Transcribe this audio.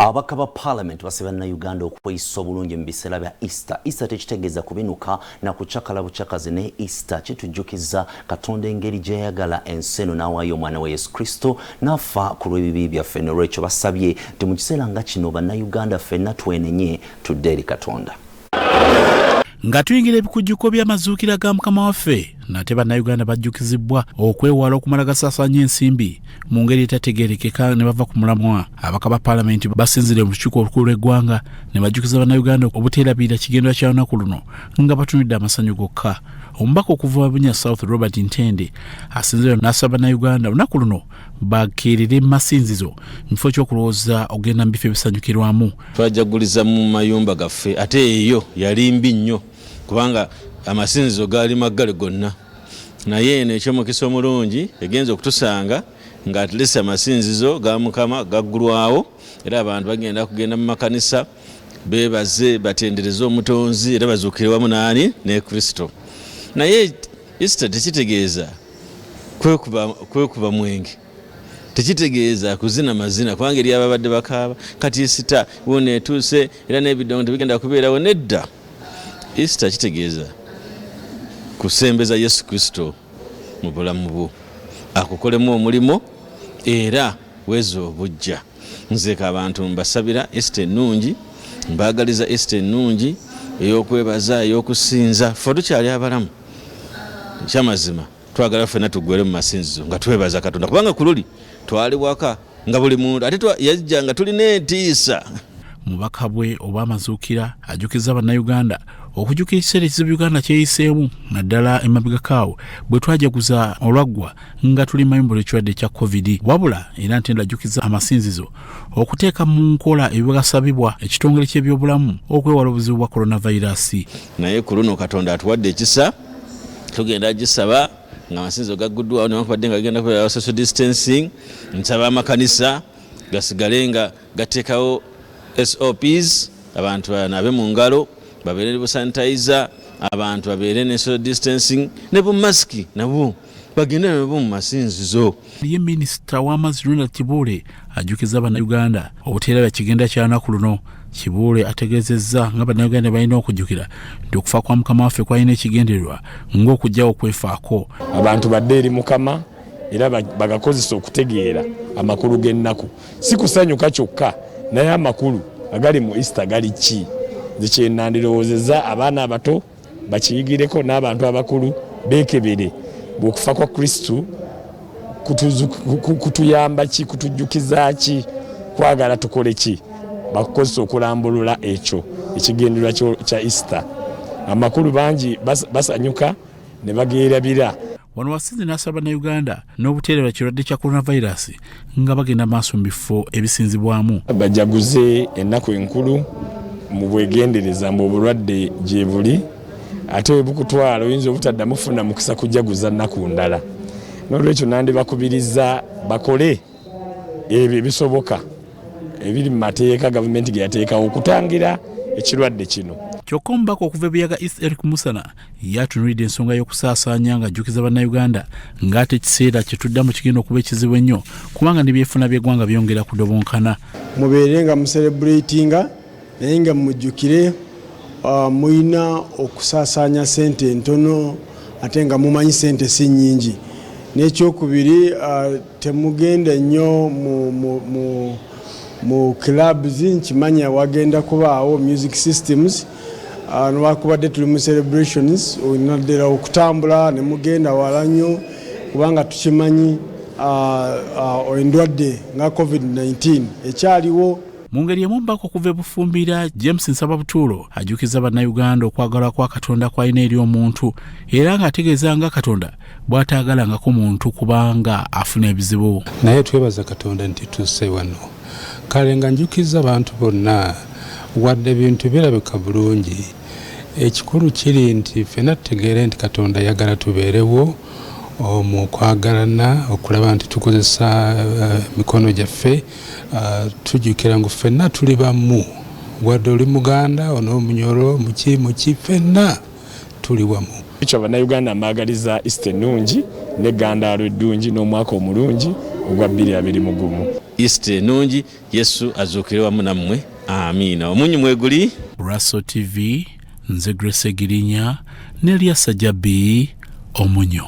Ababaka ba Parliament basabye Bannayuganda okweyisa obulungi mu biseera bya Easter. Easter tekitegeeza kubinuka na kucakala bucakazi, naye Easter kitujjukiza Katonda engeri gye yayagala ensi eno n'awaayo omwana we Yesu Kristo n'afa ku lw'ebibi byaffe. Nolwekyo basabye nti mu kiseera nga kino Bannayuganda ffenna twenenye, tudde eri Katonda. Nga tuyingira ebikujjuko by'amazuukira ga Mukama waffe, nate Bannayuganda bajjukizibwa okwewala okumala gasaasaanya ensimbi mu ngeri etategeerekeka ne bava ku mulamwa. Ababaka ba Paalamenti basinzire mu lukiiko olukulu lw'eggwanga ne bajjukiza Bannayuganda obuteerabirira kigendera kya lunaku luno nga batunudde amasanyu gokka. Omubaka okuva Bunya South, Robert Ntende, asinzire n'asaba Bannayuganda olunaku luno bakeerere mu masinzizo mu kifo ky'okulowooza okugenda mu bifo ebisanyukirwamu. Twajaguliza mu mayumba gaffe, ate eyo yali mbi nnyo kubanga amasinzizo gaali maggale gonna. Naye eno ekyomukisa omulungi egenza okutusanga nga at least amasinzizo ga Mukama gaggulwawo, era abantu bagenda kugenda mu makanisa bebaze, batendereze Omutonzi, era bazuukire wamu naani? Ne Kristo. Naye Easter tekitegeeza kwekuba mwenge, tekitegeeza kuzina mazina, kubanga eri ababadde bakaaba kati Easter wona etuuse era n'ebidongo tebigenda kubeerawo. Nedda, Easter kitegeeza kusembeza Yesu Kristo mu bulamu bwo, akukolemu omulimu era weeza obujja. Nzeka abantu mbasabira Easter ennungi, mbaagaliza Easter ennungi ey'okwebaza, ey'okusinza. Ffe tukyali abalamu, ekyamazima twagala ffenna tuggwere mu masinzizo nga twebaza Katonda, kubanga ku luli twali waka nga buli muntu ate yajja nga tulina entiisa. Mubaka bwe obw'amazuukira ajjukiza Bannayuganda okujjukira ekiseera ekizibu Uganda kyeyiseemu, naddala emabegakaawo bwe twajaguza olwaggwa nga tuli mayumba olw'ekirwadde ekya COVID. Wabula era Ntende ajjukiza amasinzizo okuteeka mu nkola ebigasabibwa ekitongole ky'ebyobulamu okwewala obuzibu bwa coronavirus. Naye ku luno Katonda atuwadde ekisa, tugenda gisaba nga amasinzizo gagguddwawo newankubadde nga gagenda kubeera social distancing. Nsaba amakanisa gasigale nga gateekawo SOPs, abantu banaabe mu ngalo, babeere ne busanitizer, abantu babeere ne social distancing ne bumasiki, nabwo bagende nabwo mu masinzizo. Ye minisita w'amazzi Ronald Kibuule ajjukiza Bannayuganda obuteerabya kigenda kya lunaku luno. Kibuule ategeezezza nga Bannayuganda balina okujjukira nti okufa kwa Mukama waffe kwalina ekigendererwa ng'okuggyawo okwefaako. Abantu badde eri Mukama era bagakozesa okutegeera amakulu g'ennaku, si kusanyuka kyokka, naye amakulu agali mu Easter gali ki? Nze kyenandirowoozezza, abaana abato bakiyigireko n'abantu abakulu beekebere bw'okufa kwa Kristu kutuyamba ki, kutujjukiza ki, kwagala tukole ki? Bakukozesa okulambulula ekyo ekigendererwa kya Easter. Amakulu bangi basanyuka ne bageerabira. Wano wasinze n'asaba Bannayuganda n'obuteererwa kirwadde kya coronavirus nga bagenda maaso mu bifo ebisinzibwamu. Bajaguze ennaku enkulu mu bwegendereza, mbu obulwadde gye buli, ate we bukutwala oyinza obutaddamu funa mukisa kujaguza nnaku ndala. N'olwekyo nandibakubiriza bakole ebyo ebisoboka ebiri mu mateeka gavumenti ge yateekawo okutangira ekirwadde kino. Kyokka omubaka okuva e Buyaga East, Eric Musana, ye atunuulidde ensonga y'okusaasaanya ng'ajjukiza Bannayuganda ng'ate ekiseera kye tuddamu kigenda okuba ekizibu ennyo, kubanga n'ebyefuna by'eggwanga byongera kudobonkana. Mubeere nga mucelebratinga, naye nga mujjukire mulina okusaasaanya sente entono, ate nga mumanyi sente si nnyingi. N'ekyokubiri, temugenda nnyo mu clubs. Nkimanya wagenda kubaawo music systems, newakubadde tuli mu celebrations, naddala okutambula ne mugenda wala nnyo, kubanga tukimanyi endwadde nga COVID-19 ekyaliwo. Mu ngeri emu, omubaka okuva e Bufumbira, James Nsaba Butuulo, ajjukiza Bannayuganda okwagala kwa Katonda kwalina eri omuntu, era ng'ategeeza nga Katonda bw'ataagalangako muntu kubanga afuna ebizibu. Naye twebaza Katonda nti tuuse wano. Kale nga njukiza abantu bonna, wadde ebintu birabika bulungi, ekikulu kiri nti ffenna tutegeere nti Katonda ayagala tubeerewo mu kwagalana, okulaba nti tukozesa mikono gyaffe. Tujjukira ngu ffenna tuli bamu, wadde oli Muganda, onoomunyoro, muki muki, ffenna tuli wamu. Ekyo Bannayuganda mbaagaliza Easter ennungi n'eggandaalo eddungi n'omwaka omulungi ogwa 2021. Easter ennungi, Yesu azuukire wamu nammwe. Amiina. Omunyu mweguli. Raso TV, nze Grace Girinya ne Lyasa Jabbi, Omunyo.